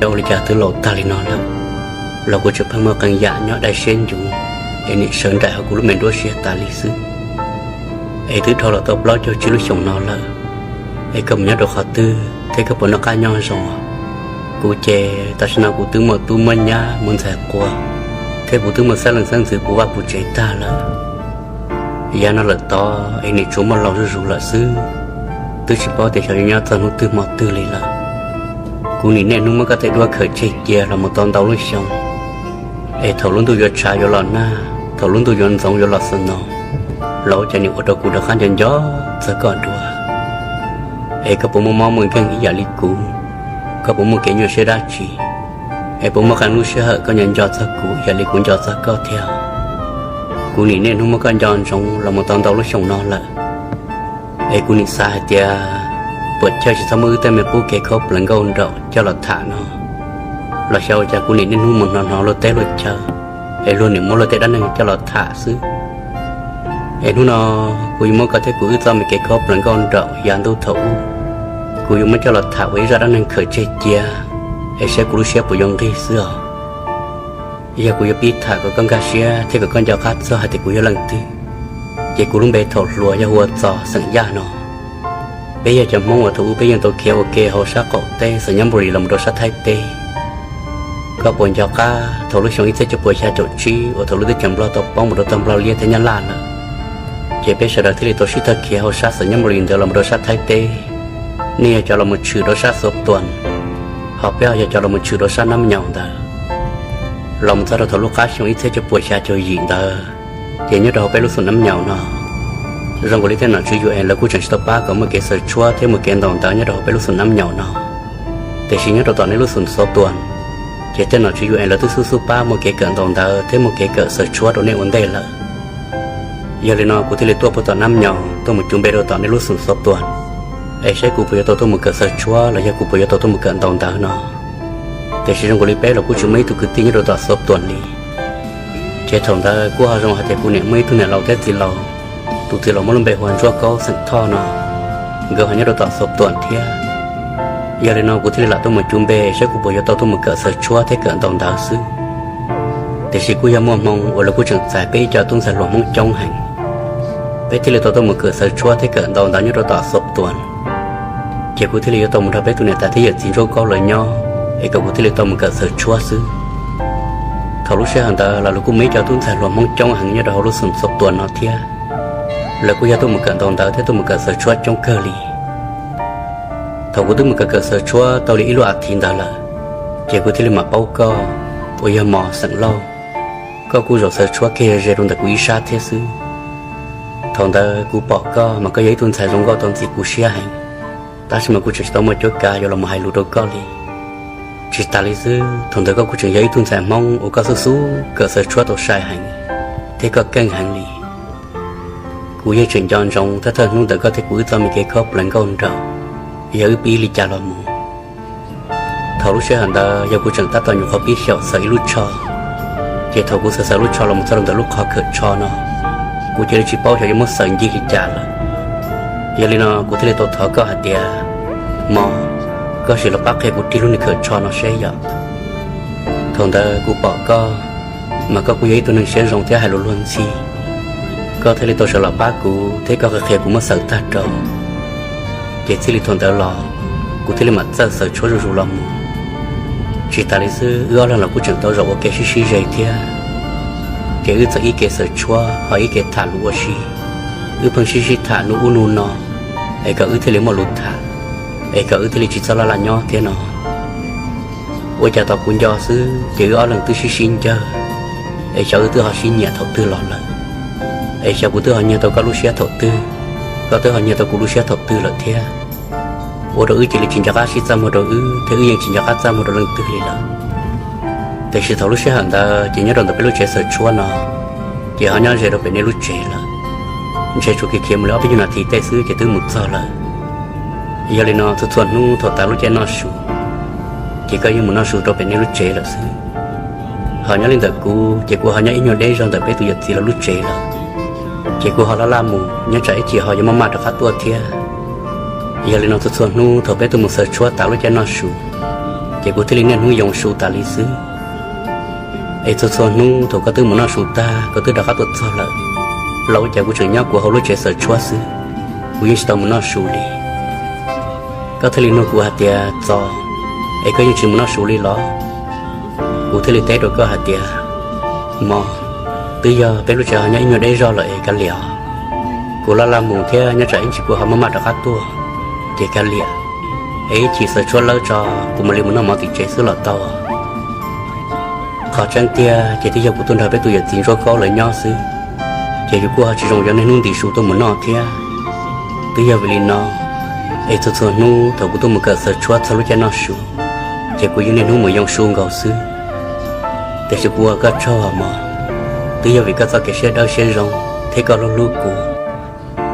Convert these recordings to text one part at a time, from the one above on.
Yog ua li cas twb laus tag li no lawm, los kuv tseem pheej muaj qee yam nyob dai siab ncuv, es nim sawv nraim hauv kuv lub me nruab siab tas li xwb. Es twb dhau los tau plaub caug tsib lub xyoos no lawm, es koj mus nyob rau qhov twg thiab koj puas noj qab nyob zoo? Kuv ces tam sim no kuv twb muaj tub muaj nyab muaj ntxhais quas, thiab kuv twb muaj xeeb leej xeeb ntxwv puv vaj puv tsev tag lawm. Yav no lawm tod es nim tsuas muaj laus zuj zus lawm xwb, twb tsis paub tias xyov yuav nyob txog hnub twg hmo twg li lawm. Kuv nim niaj hnub muab koj tej duab khaws tseg cia los mus tau ntau lub xyoo, es thaum lub ntuj yuav tshav yuav los nag, thaum lub ntuj yuav ntxoov yuav los snow, los ua cas nim ua rau kuv rov qab nco nco txog koj dua. Es koj puas muaj mob muaj nkeeg ib yam li kuv? Koj puas muaj kev nyuaj siab dab tsi? Es puas muaj qee lub sij hawm koj nco nco txog kuv ib yam li kuv nco txog koj thiab? Kuv nim niaj hnub muab koj nco ntsoov los mus tau ntau lub xyoo no lawm, es kuv nim xav hais tias puas chawj tsis txhob muab wb tej me qub kev khaub pleev nkauj nraug coj los tham no, los xyov ua cas kuv nim niaj hnub mus hnov hnov luag teb luag chaw, es luag nim muab luag tej dab neeg coj los tham xwb. Es hnub no kuv yuav muab koj thiab kuv wb txoj me kev khaub pleev nkauj nraug yav ntuj thaum ub, kuv yuav muab coj los tham ua ib zaj dab neeg khaws tseg cia, es saib kuv lub siab puas yuav nqig xwb os. Yog kuv yuav pib tham kom koj nkag siab thiab kom koj nco qab txog hais tias kuv yog leej twg, ces kuv lub npe thaum hluas yog hu ua Txos xeem Yaj no. Peb yog cov Hmoob uas thaum ub peb yeej tau khiav ua ke hauv sab qaum teb Xais Nyab Npu Lis los mus rau sab Thaib teb. Koj puas nco qab thaum lub xyoo ib txhiab cuaj puas xya caum tsib uas thaum lub teb chaws Nplog tau poob mus rau tog Nplog Liab thiab Nyab Laj lawm, ces peb sawv daws thiaj li tau sib thawj khiav hauv sab Xais Nyab Npu Lis ntawd los mus rau sab Thaib teb. Nej yog cov los mus tshwm rau sab Xuav Tuam, ho peb ho yog cov los mus tshwm rau sab Nab Nyaus ntawd. Los mus txog rau thaum lub qab xyoo ib txhiab cuaj puas xya caum yim ntawd, ces nyob rau hauv peb lub xum Nab Nyaus no, zoo nkaus li tej nom tswv UN lawv kuj tseem tsis tau pab kom muaj kev xaws tshuab thiab muaj kev ntaus ntawv nyob rau hauv peb lub xum Nab Nyaus no. Tiam sis nyob rau tom nej lub xum Xuav Tuam, ces tej nom tswv UN lawv twb xub xub pab muaj kev kawm ntaus ntawv thiab muaj kev kawm xaws tshuab rau nej ua ntej lawm. Yog li no kuv thiaj li tuaj puag tom Nab Nyaus tuaj mus cuv npe rau tom nej lub xum Xuav Tuam, es saib kuv puas yuav tau tuaj mus kawm xaws tshuab los yog kuv puas yuav tau tuaj mus kawm ntaus ntawv no. Tiam sis zoo nkaus li peb los kuj tsis muaj ib tug kwv tij nyob rau tom Xuav Tuam li. Ces thaum ntawd kuj ho zoo hais tias kuv niam muaj ib tug niam laus thiab txiv laus, tus txiv laus muaj lub npe hu ua Ntsuab Kaub xeem Thoj no, nkawd ho nyob rau tom Xuav Tuam thiab. Yog li no kuv thiaj li lam tuaj mus cuv npe saib kuv puas yuav tau tuaj mus kawm xaws tshuab thiab kawm ntaus ntawv xwb. Tiam sis kuj yog muaj hmoo uas lawv kuj tseem txais peb ib co tub ntxhais hluas Hmoob coob heev, peb thiaj li tau tuaj mus kawm xaws tshuab thiab kawm ntaus ntawv nyob rau tom Xuav Tuam. Ces kuv thiaj li yuav tau mus nrog peb tus niam tais thiab yawm txiv Ntsuab Kaub lawv nyob, es kom kuv thiaj li tau mus kawm xaws tshuab xwb. Thaum lub sij hawm ntawd los lawv kuj muaj ib co tub ntxhais hluas Hmoob coob heev nyob rau hauv lub xum Xuav Tuam no thiab, lawv kuj yog tuaj mus kawm ntaus ntawv thiab tuaj mus kawm xaws tshuab coob kawg li. Thaum kuv twb mus kawm kawm xaws tshuab tau li ib lub as thiv ntawd lawm, ces kuv thiaj li mam paub koj uas yog Mos xeem Lauj. Koj kuj zaum xaws tshuab kiag ze rau ntawm kuv ib sab thiab xwb. Thaum ntawd kuv pom koj mas koj yog ib tug ntxhais zoo nkauj tau ntxim kuv siab heev, tab sis mas kuv tseem tsis tau muaj cuab kav yuav los mus hais lus rau koj li. Tsis tas li xwb, thaum ntawd koj kuj tseem yog ib tug ntxhais Hmoob uas koj xub xub kawm xaws tshuab tau sai heev thiab koj keej heev li. Kuv yeej tseem nco ntsoov thawj thawj hnub ntawm koj thiab kuv wb txoj me kev khaub pleev nkauj nraug, yog wb pib li cas los mus. Thaum lub sij hawm ntawd yog kuv tseem tab tom nyuam qhuav pib xyaum xaws ib lub tsho, ces thaum kuv xaws xaws lub tsho los mus txog rau ntawm lub qhov khawm tsho no, kuv cia li tsis paub xyov yuav muab xaws ncig li cas lawm. Yog li no kuv thiaj li tau thov koj hais tias, Mos, koj sim los pab qhia kuv rig lub niag khawm tsho no seb yom. Thaum ntawd kuv pom koj mas koj kuj yog ib tug neeg siab zoo thiab hais lus luag ntxhi, koj thiaj li tau sawv los pab kuv thiab koj qhia qhia kuv muab xaws tag rau. Ces txij li thaum ntawd los, kuv thiaj li mam txawj xaws tshuab zuj zus los mus. Tsis tas li xwb, wb ob leeg los kuj tseem tau zaum ua ke sib sib ze thiab. Ces wb txawm ib ke xaws tshuab ho ib ke tham lus ua si. Wb pheej sib sib tham hnub ub hnub no, es kom wb thiaj li muaj lus tham, es kom wb thiaj li tsis txhob laj laj nyob thiab no. Ua cas tos kuv nco xwb ces wb ob leeg twb sib sib ncawg, es xyov wb twb ho sib nyiam thaum twg los lawm, es xyov kuv twb ho nyiag tau koj lub siab thaum twg, koj twb ho nyiag tau kuv lub siab thaum twg lawm thiab. Ua rau wb cia li tsis nco qab sib txaj muag rau wb thiab wb yeej tsis nco qab txaj muag rau leej twg li lawm. Tiam sis thaum lub sij hawm ntawd ces nyob rau ntawm peb lub tsev xaws tshuab no, ces ho nyob ze rau pem nej lub tsev lawm. Ntshe tsuas khiav khiav mus li ob peb nyuag nas this tej xwb ces twb mus txog lawm. Yog li no txhua txhua hnub thaum tas lub caij noj su, ces koj yeej mus noj su rau pem nej lub tsev lawm xwb. Ho nyob li ntawm kuv ces kuv ho nyob ib nyuag deb zog ntawm peb tus yawm txiv lawv lub tsev lawm, ces kuv ho laj laj mus nyob tsam ib chim ho yuav maj maj rov qab tuaj thiab. Yog li no txhua txhua hnub thaum peb tuaj mus xaws tshuab tas lub caij noj su, Es kuv thiaj li niaj hnub yoo su tas li xwb. Es txhua txhua hnub thaum koj twb mus noj su tag koj twb rov qab tuaj txog lawm, los ua cas kuv tseem nyob kuv hauv lub tsev xaws tshuab xwb, kuv yeej tsis tau mus noj su li. Koj thiaj li nug kuv hais tias, Txos, es koj yeej tsis mus noj su li los? Kuv thiaj li teb rau koj hais tias, Mog, twb yog peb lub tsev ho nyob ib nyuag deb zog lawm es kav liam. Kuv laj laj mus thiab nyob tsam ib ntsis kuv ho maj maj rov qab tuaj, ces kav liam. Es ib chim xaws tshuab lawb tso, kuv mam li mus noj mov tim tsev xwb los tau. Qhov tseeb tiag ces twb yog kuv tuaj nrog peb tus yawm txiv Ntsuab Kaub lawv nyob xwb, ces yus kuj ho tsis zoo yuav niaj hnub ntim su tuaj mus noj thiab. Twb yog vim li no, es txhua txhua hnub thaum kuv tuaj mus kawm xaws tshuab txog lub caij noj su, ces kuv yeej niaj hnub mus yoo su nkaus xwb. Tiam sis kuv ua koj tsaug mog, twb yog vim koj txoj kev siab dawb siab zoo thiab koj hlub hlub kuv,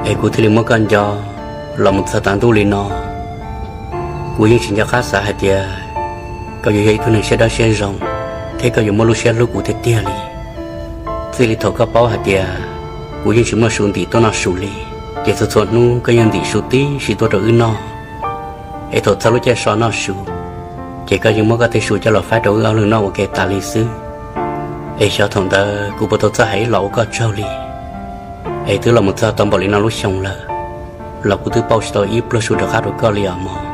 es kuv thiaj li muab koj nco los mus txog tav ntuj li no. Kuv yeej tsis nco qab xav hais tias koj yuav yog ib tug neeg siab dawb siab zoo thiab koj yuav muaj lub siab hlub kuv tiag tiag li. Txij li thaum koj paub hais tias kuv yeej tsis muaj su ntim tuaj noj su li, ces txhua txhua hnub koj yeej ntim su tib si tuaj rau wb noj. Es thaum txog lub caij so noj su, ces koj yeej muab koj tej su coj los faib rau wb ob leeg noj ua ke tas li xwb. Es xyov thaum ntawd kuv puas tau txawj hais ib los ua koj tsaug li. Es twb los mus txog tau npaum li no lub xyoo lawm, los kuv twb pauj tsis tau ib pluag su rov qab rau koj li os mog.